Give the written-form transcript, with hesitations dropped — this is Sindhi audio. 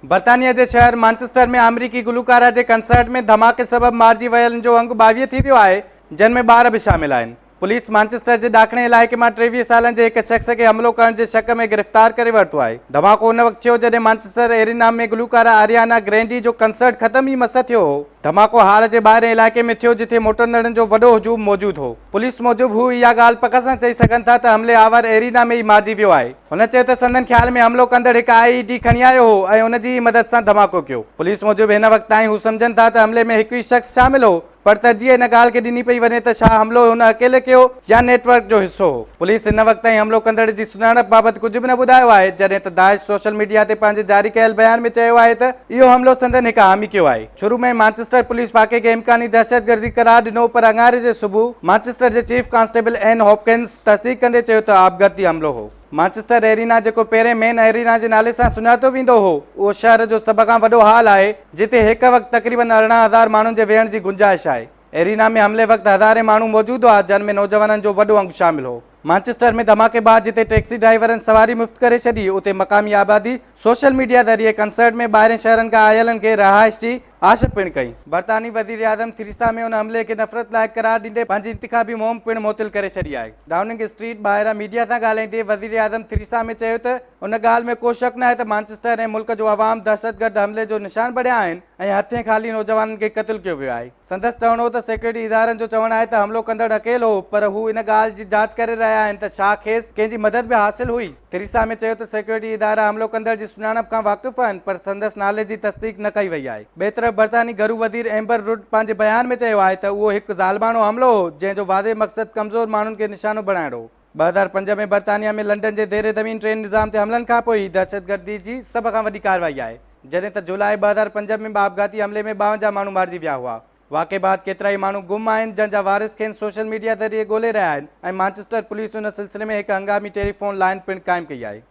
برطانيه جي شهر مانچسٽر ۾ آمريڪي گلوڪارا جي ڪنسرٽ ۾ ڌماڪي سبب مارجي ويلن جو انگ 22 ٿي ويو آهي، جن ۾ ٻار به شامل آهن. پوليس مانچسٽر جي ڏاکڻي علائقي مان 23 سالن جي هڪ شخص کي حملو ڪرڻ جي شڪ ۾ گرفتار ڪري ورتو آهي. ڌماڪو ان وقت ٿيو جڏهن مانچسٽر ايرينا ۾ گلوڪارا آريانا گرينڊي جو ڪنسرٽ ختم ئي مس ٿيو هو. ڌماڪو هال جي ٻاهرين علائقي ۾ ٿيو جتي موٽندڙن جو وڏو هجوم موجود هو. پوليس موجب هو اها ڳالهه پڪ سان چئي سگهن ٿا ته حملي آور ايرينا ۾ ئي مارجي ويو آهي. هن چيو ته سندن خيال ۾ حملو ڪندڙ هڪ آء اي ڊي کڻي آيو هو ۽ ان جي ئي مدد سان ڌماڪو ڪيو. پوليس موجب هن وقت تائين هو سمجهن ٿا ته حملي ۾ هڪ ئي شخص شامل هو پر ترجيح ان ڳالهه کي ڏني پئي وڃي ته ڇا حملو هن اڪيلي ڪيو يا نيٽ ورڪ جو حصو هو. پوليس هن وقت تائين حملو ڪندڙ جي سڃاڻپ بابت ڪجهه به نه ٻڌايو آهي جڏهن ته داعش سوشل ميڊيا تي پنهنجي جاري ڪيل بيان ۾ چيو آهي ته اهو حملو سندن هڪ حامي ڪيو آهي. شروع ۾ مانچسٽر پوليس واقعي کي امڪاني دهشتگردي قرار ڏنو پر اڱاري جي صبح مانچسٽر جي چيف ڪانسٽيبل اين هاپڪنز تصديق ڪندي چيو ته آپگهاتي حملو هو. مانچسٽر ايرينا جيڪو پهرين مين ايرينا جي نالي سان سڃاتو ويندو هو، اهو شهر جو سڀ کان وڏو هال آهي، جتي هڪ وقت تقريبن 18,000 ماڻهن جي ويهڻ جي گنجائش آهي. ايرينا ۾ حملي وقت هزارين ماڻهو موجود هئا، جن ۾ نوجوانن جو وڏو انگ شامل هو. مانچسٽر ۾ ڌماڪي بعد جتي ٽيڪسي ڊرائيورن سواري مفت ڪري ڇڏي، اتي مقامي آبادي سوشل ميڊيا ذريعي ڪنسرٽ ۾ ٻاهرين شهرن کان آيلن کي رهائش جي آڇ پڻ ڪئي. برطانوي وزيراعظم ٿريسا مي ان حملي کي نفرت لائق قرار ڏيندي پنهنجي انتخابي مهم پڻ معطل ڪري ڇڏي آهي. ڊائوننگ اسٽريٽ ٻاهران ميڊيا سان ڳالهائيندي وزيراعظم ٿريسا مي چيو ته ان ڳالهه ۾ ڪو شڪ ناهي ته مانچسٽر ۽ ملڪ جو عوام دهشتگرد حملي جو نشان بڻيا آهن ۽ هٿين خالي نوجوانن کي قتل ڪيو ويو آهي. سندس چوڻ هو ته سيڪيورٽي ادارن جو چوڻ آهي ته حملو ڪندڙ اڪيل هو پر هو ان ڳالهه جي جاچ ڪري رهيا آهن ته ڇا کيس ڪنهن جي مدد به حاصل هئي. ٿريسا مي چيو ته سيڪيورٽي ادارا حملو ڪندڙ جي سڃاڻپ کان واقف آهن پر سندس نالي جي تصديق نه ڪئي وئي آهي. ٻئي طرف برطاني گهرو وزير ايمبر رڊ پنهنجي بيان ۾ چيو آهي ته اهو هڪ ظالماڻو حملو هو جنهن جو واضح مقصد ڪمزور ماڻهن کي نشانو بڻائڻ هو. 2005 ۾ برطانيا ۾ لنڊن جي زير زمين ٽرين نظام تي حملن کانپوء هي دهشتگردي جي سڀ کان وڏي ڪارروائي آهي. جڏهن ته جولاء 2005 ۾ به آپگهاتي حملي ۾ 52 ماڻهو مارجي ويا هئا. واقعي بعد ڪيترائي ماڻهو گم آهن جن جا وارث کين سوشل ميڊيا ذريعي ڳولي رهيا آهن ۽ مانچسٽر پوليس ان سلسلي ۾ هڪ هنگامي ٽيليفون لائين پڻ قائم ڪئي آهي.